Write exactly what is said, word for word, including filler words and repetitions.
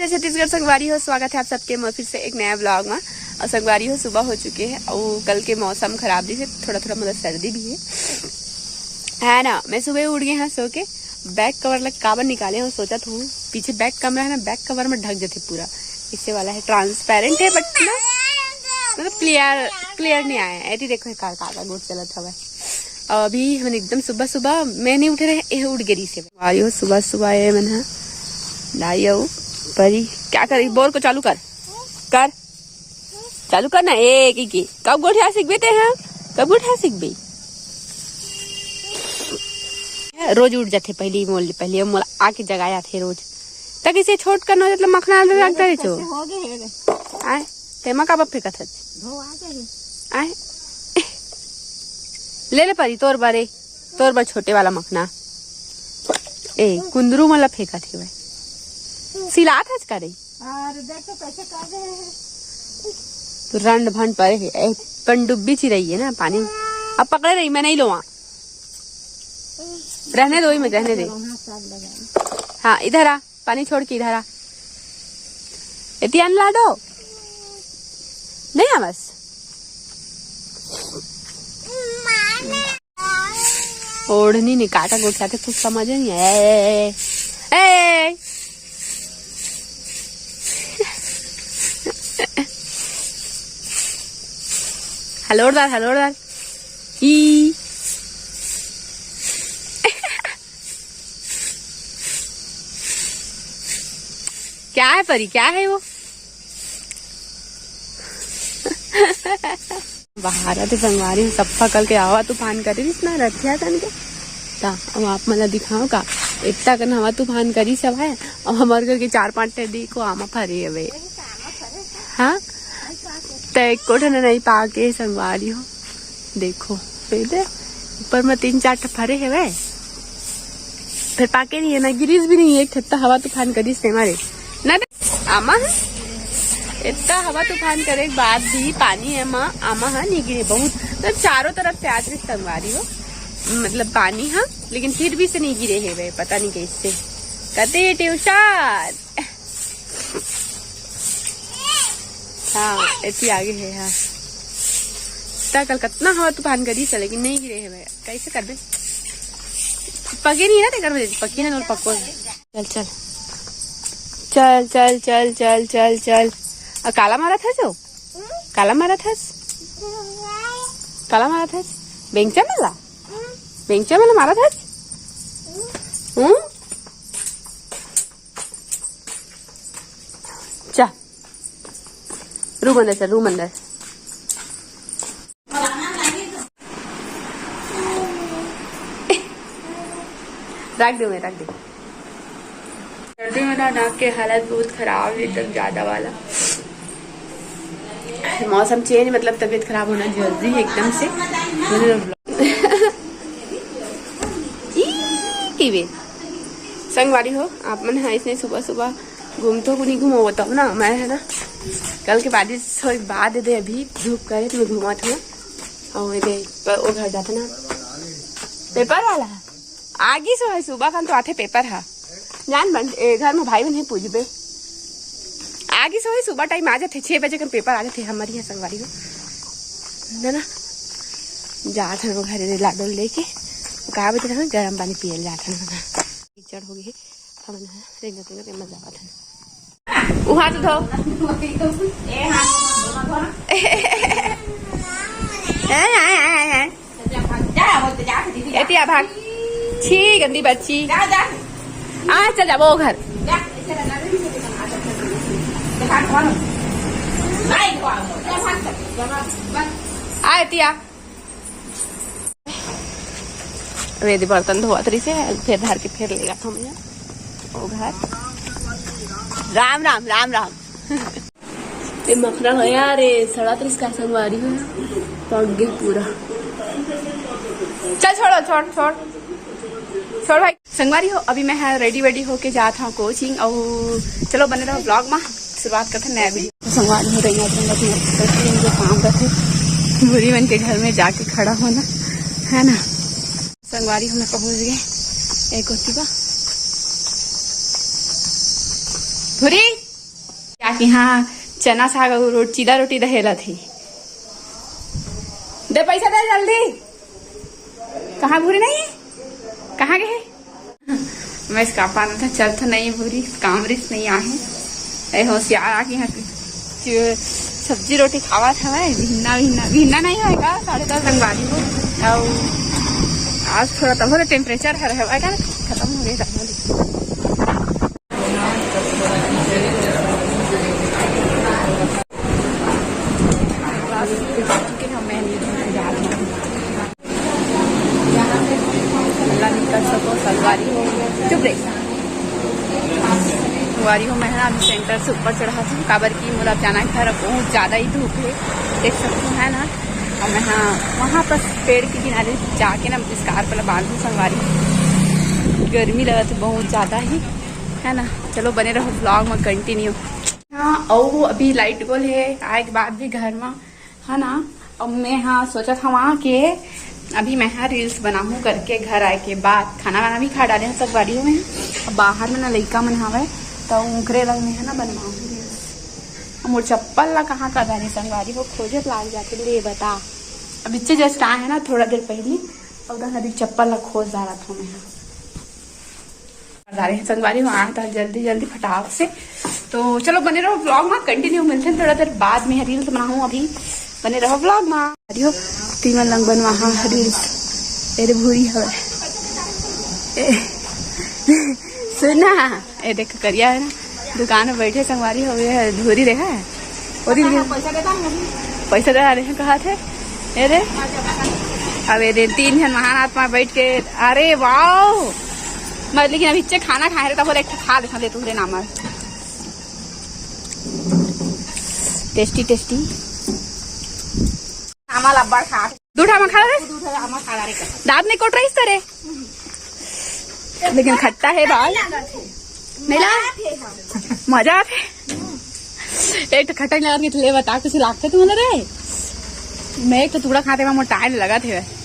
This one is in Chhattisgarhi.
छत्तीसगढ़ संगवारी हो, स्वागत है आप सबके मोर फिर से एक नया ब्लॉग में। और संगवारी हो, सुबह हो चुके है और कल के मौसम खराब दिस हे, थोड़ा थोड़ा मतलब सर्दी भी है, है ना। मैं सुबह उठ गए हैं सो के, बैक कवर लग काबर निकाले हो सोचत हूँ, पीछे बैक कमरा है ना, बैक कवर में ढक जाते पूरा। इससे वाला है, ट्रांसपेरेंट है बट ना मतलब क्लियर, क्लियर नहीं आया। ऐती देखो कार का गोट चलत हवा। और अभी हमन एकदम सुबह सुबह, मैं नहीं उठे रहे, ये उठ गई से। आयो सुबह सुबह ये मन ह, लाई अउ परी क्या करी, बोर को चालू कर, कर, चालू कर ना। ए की की कब गोठिया सीखबे ते हैं, कब गोठिया सीखबे? रोज उठ जाथे पहली मोल, पहले मोला आके जगा जाथे रोज। तक इसे छोट करना हो जात ले मखना अंदर रख दे चो। हो गए, हो गए। आए, तेमा का बप्पे कथच। धो आ गए। आए। ले ले परी तोर बारे। तोर बर छोटे वाला मखना। ए, कुंदरू मन ला फेंकत हेवय। सिलात हच का रे? अरे देख तो कैसे कर रहे हैं। तो रंड भंड परे हे। ए, पनडुब्बी चिरई है ना पानी। अब पकड़े रही, मैं नहीं लोआ। रहने दो, ही में रहने दे। हाँ, सब लगा। हाँ, इधर आ, पानी छोड़ के इधर आ। एती अन लाडो। नहीं आ बस। ओढ़नी ने काटा गोठियाथे, कुछ समझ नहीं आया। ए, ए, ए। हलोरदार, हलोरदार। ई। क्या है परी, क्या है वो? बाहर आते संगवारी हो, सप्पा कल के हवा तूफान करे रिस ना रथिया कन के। ता अब आप मन ला दिखाओ का, इतना कन हवा तूफान करी सब है। अब हमारे घर के चार पांच ठे देखो आमा फरे हवे। हाँ, त एको ठन नहीं पाके संगवारी हो। देखो, ये दे, ऊपर में तीन चार ठे फरे हवे, फिर पाके नहीं है ना, गिरिस भी नहीं है, एक ठत्ता हवा तूफान करिस ते मारे ना। आमा ह, इतना हवा तूफान करे के बाद भी पानी है माँ, आमा ह नहीं गिरे, बहुत मतलब चारों तरफ से आज भी संगवारी हो, मतलब पानी ह, लेकिन फिर भी से नहीं गिरे हेवे, पता नहीं कैसे। कते ट्यूशन। हाँ, एती आगे है, हाँ। ता कल कतना हवा तूफान करिस, लेकिन नहीं गिरे हेवे। कैसे करबे? पके नहीं ना, तेकर वजह से पकी ना, और पको। चल, चल। चल, चल, चल, चल, चल, चल। आ, काला मारत हस जो? काला मारत हस? काला मारत हस? बेंगचा मला? बेंगचा मला मारत हस? हम्म? चा। रूम अंदर चल, रूम अंदर। रख दे, मैं रख दे। सर्दी में ना नाक के हालत बहुत खराब है, एकदम ज्यादा वाला। मौसम चेंज, मतलब तबीयत खराब होना जल्दी है एकदम से। ई, की बे? संगवारी हो, आप मन हा इसने सुबह सुबह घूमथो कि नहीं घूमो, बताओ ना। मैं है ना, कल के बारिश होए के बाद दे अभी धूप करे तो मैं घूमत हूँ। और ये दे, प-, वो घर जाते ना, पेपर वाला। आगी सो है, सुबह कन तो आथे पेपर हा। जान बन, ए, घर में भाई बहन पूछबे। आगी सो है, सुबह टाइम आ जाते, छह बजे कन पेपर आ जाते हमारी यहाँ संगवारी हो। ना, ना। जात हन वो घरे ले लाडो लेके। वो कहा बता था, गरम पानी पियल जात हन। कीचड़ हो गई है। हमन ह रेंगत रेंगत एमा जावत हन। उहाँ तो धो। ए, हाँ, दोनों धो ना। ए, ए, ए, ए। एतिया भाग। छी, गंदी बच्ची। जा, जा। आ, चल जाबो घर। जा, ऐसे लगा दे, ऐसे लगा दे। जा, भाग, भाग। नहीं, भाग, भाग, भाग, भाग। आ, एतिया। वे दे बर्तन धोवत रहिसे, फेर धर के फेर लेगा हम यहाँ। ओ घर। राम, राम, राम, राम। ए मखना गया रे, सड़त रहिस का संगवारी हो, पक गई पूरा। चल छोड़ो, छोड़, छोड़। छोड़ भाई। संगवारी हो, अभी मैं ह रेडी वेडी होके जात हूँ कोचिंग। और चलो बने रहो ब्लॉग में, शुरुआत करते हैं नया वीडियो। संगवारी हो रही है, अपने अपने करके इनको काम करते, भूरी मन के घर में जाके खड़ा होना है ना। संगवारी हो, मैं पहुंच गए एक होती बा। भूरी, क्या कि हाँ, चना साग अउ रोट-, चीला रोटी दहेला थी। दे पैसा दे जल्दी। कहाँ भूरी नहीं है? कहाँ गए? मैं इसका पाना था, चल तो नहीं भूरी, काम रिस नहीं आहे। ए होशियार आ कि हाँ, च-, सब्जी रोटी खावा था मैं, भिन्ना, भिन्ना, भिन्ना नहीं होएगा, साढ़े दस संगवारी हो। अउ आज थोड़ा तब टेम्परेचर हर है, का खत्म हो गया, खत्म हो गया। अल्लाह निकल सको, संगवारी हो। चुप रे। संगवारी हो, मैं ना अभी सेंटर से ऊपर चढ़ा था, काबर की मोला अब जाना है घर, बहुत ज़्यादा ही धूप है, देख सकते हो, है ना। और मैं हाँ वहाँ पर पेड़ के किनारे जाके ना इस कार पर बांधू संगवारी, गर्मी लगत है बहुत ज़्यादा ही, है ना। चलो बने रहो ब्लॉग में कंटिन्यू। हाँ, अउ अभी लाइट गोल है, आए के बाद भी घर में, है ना। अब मैं हाँ सोचत हवा कि अभी मैं हाँ रील्स बनाहूँ करके घर आए के बाद खाना वाना भी खा डाले हैं संगवारी हो। मैं अब बाहर में ना लइका मन हवय, तो उनकरे लग में है ना बनवाहूँ रील्स। अब मोर चप्पल ला कहाँ कर डारे संगवारी हो, खोजत लाग जाथे, ले बता। अब इच्चे जस्ट आए हैं ना थोड़ा देर पहली, अब उधर अभी चप्पल ला खोज डारत हूँ मैं हाँ। जा रहे हैं संगवारी, वहाँ था जल्दी जल्दी फटाक से। तो चलो बने रहो ब्लॉग में, कंटिन्यू मिलते हैं थोड़ा देर बाद में। रील्स बनाऊँ अभी, बने रहो ब्लॉग में। अरे हो, तीमन लंग बनवा हाँ रील्स। अरे भूरी हवे। ए, सुन ना, ए देख करिया है ना, दुकान में बैठे संगवारी हो गए है, धूरी देखा है? वो दिन पैसा देता नहीं अभी। पैसा दे रहे हैं, कहा थे? ए रे, अब ये दे तीन जन महान आत्मा बैठ के, अरे वाओ। मैं लेकिन अभी इच्चे खाना खाए रहे, तब बोले, "एक ठो खा देखा दे तुमरे नाम है।" Tasty, tasty. हमारा अब्बड़ खा। दू ठा में खा ले। दू ठा में खा ले। दांत नहीं कोट रही इस तरह। लेकिन खट्टा है बाल। नहीं ला? मजा आथे। एक तो खट्टा नहीं लगा, ले बता, कुछ लागथे तुमन रे? मैं एक तो टुकड़ा खाते में मोर टाइम लगा थे।